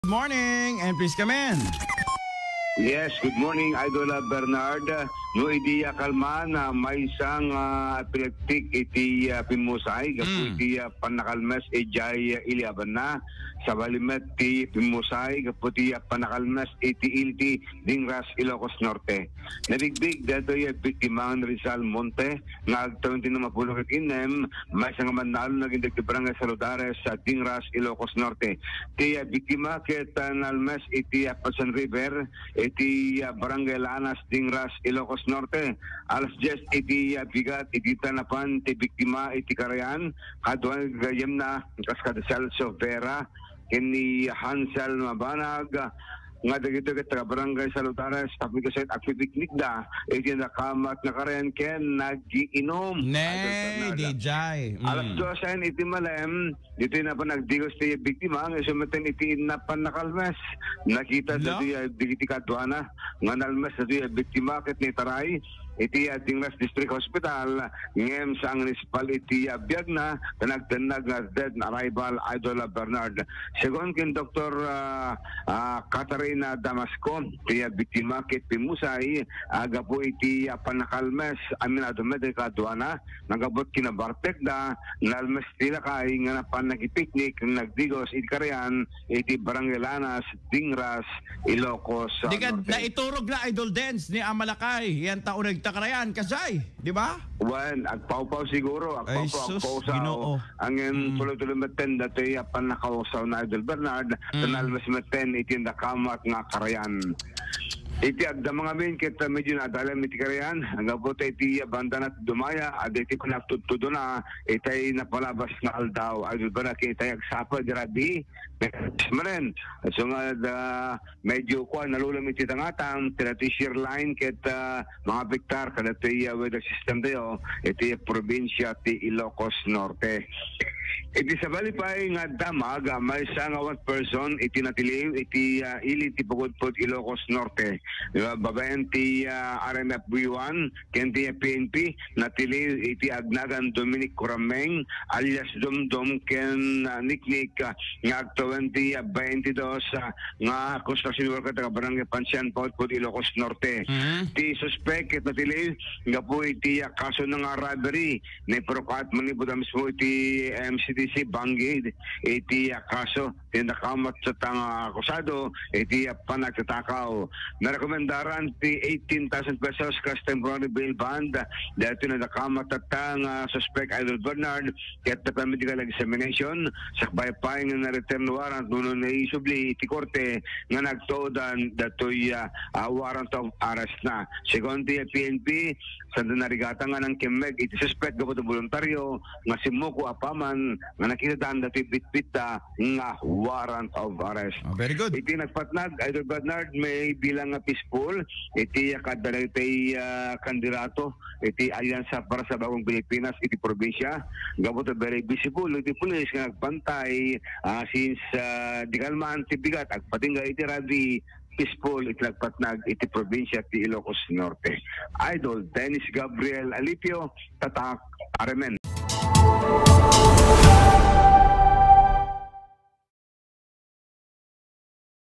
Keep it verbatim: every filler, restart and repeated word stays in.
Good morning, and please come in. Yes, good morning, Idol, ah, Bernard. No, idi, ah, kalma na, maysa nga epileptic iti, ah, pimmusay, gapu Mm. iti, ah, pannakalmes idiay, ah, iliabanna. Sabali met ti pimmusay, gapu ti, ah, pannakalmes iti ilti, Dingras, Ilocos Norte. Nabigbig daytoy a biktima nga ni Rizal Monte, nga agtawen ti mapulo ket innem, maysa nga mannalon nga agindeg ti Barangay Saludares, sa Dingras, Ilocos Norte. Ti, ah, biktima ket, ah, nalmes iti, ah, Patsan River, iti, ah, Barangay Lanas, Dingras, Ilocos Norte. Alas dies iti, ah, bigat, iti ta napan ti biktima iti karayan, kaduan gayyemna, kas kada Celso Vera, ken ni Hansel Mabanag, nga dagitoy ket taga-Barangay Saludares, tapno kasayt agpipiknikda iti nakamat nga karayan ken nagiinom. Ne, Idol Bernarda. D J. Mm. Alas dosen iti malem, ditoy napan nagdigos ti biktima, nga isu metten iti inna pannakalmes. Nakita Hala? ditoy, ah, dagiti kaduana nga nalmes ditoy a biktima ket naitaray iti, ah, Dingras District Hospital, ngem saan nga naisbal iti, ah, biagna, ta nagdennag nga dead on arrival, Idol, ah, Bernard. Segun ken Doktor, ah, ah, Katarina Damasco, ti, ah, biktima ket pimmusay, ah, gapu iti, ah, pannakalmes, aminado met ti kaduana, nga gapu ket kinabartekda, nalmes ti lakay nga napan nagipiknik, nagdigos iti karayan, iti Barangay Lanas, Dingras, Ilocos, ah, Di ka Norte. naiturog la, Idol Dens, ni Amalakay, yan tao nagtakarayan, kasay, di ba? Wen, agpawpaw siguro, Ay, agpawpaw, sus, agpawsaw. Ginoo. Angin Mm. tuloy-tuloy metten, datoy a pannakawsaw na Idol Bernard, Mm. nalmes metten, iti nakamat nga karayan. Iti agdama ngamin, ket, ah, medyo nadalem iti karayan, gapu ta iti banda na Dumaya, adda iti panagtudtudona, itay napalabas nga aldaw, Idol Bernard, ket itay agsapa, di rabii, Maren. So nga, da, medyo kuan, nalulom iti tangatang, ti datoy shear line ket, ah, mga biktar, kadatoy, ah, weather system tayo, iti probinsya ti Ilocos Norte. Iti sabali pay nga damag, ah, maysa nga one person iti natiliw iti, ah, ili ti Pagudpud, Ilocos Norte. Di ba? Babaen ti, ah, R M F B one, ken ti P N P, natiliw iti agnagan Dominic Kurameng alias Domdom ken, ah, Niknik, ah, nga agtawen ti, ah, twenty-dos, ah, nga construction worker taga Barangay Pansian, Pagudpud, Ilocos Norte. Mhm. Ti suspek ket natiliw gapu iti, ah, kaso nga robbery, naiparukat manipud a mismo iti M C D C Bangid iti, ah, kaso. Ti nakamat sa tang akusado iti panagtatakaw. Narekomendaran ti eighteen thousand pesos kas temporary bail bond. Daytoy nakamat ta nga suspek, Idol Bernard, ket napa-medical examination, sakbay pay nga na-return warrant wenno naisubli iti korte nga nagtuodan datoy, ah, ah, warrant of arrest na. Segun ti P N P, saan narigatan nga nangkemmeg iti suspek gapu ta boluntario nga simmuko apaman nga nakitadaan datoy bitbitta nga warrant of arrest. Ah, very good. Iti nagpatnag, Idol Bernard, may bilang nga fishpole iti kaadda dagiti, ah, kandidato iti Alyansa para sa Bagong Pilipinas iti probinsya. Gapu ta very visible iti pulis nga nagbantay, ah, since, ah, di kalman ti bigat agpatingga iti rabii, fishpole iti nagpatnag iti probinsya ti Ilocos Norte. Idol Dennis Gabriel Alipio, Tatak, R M N.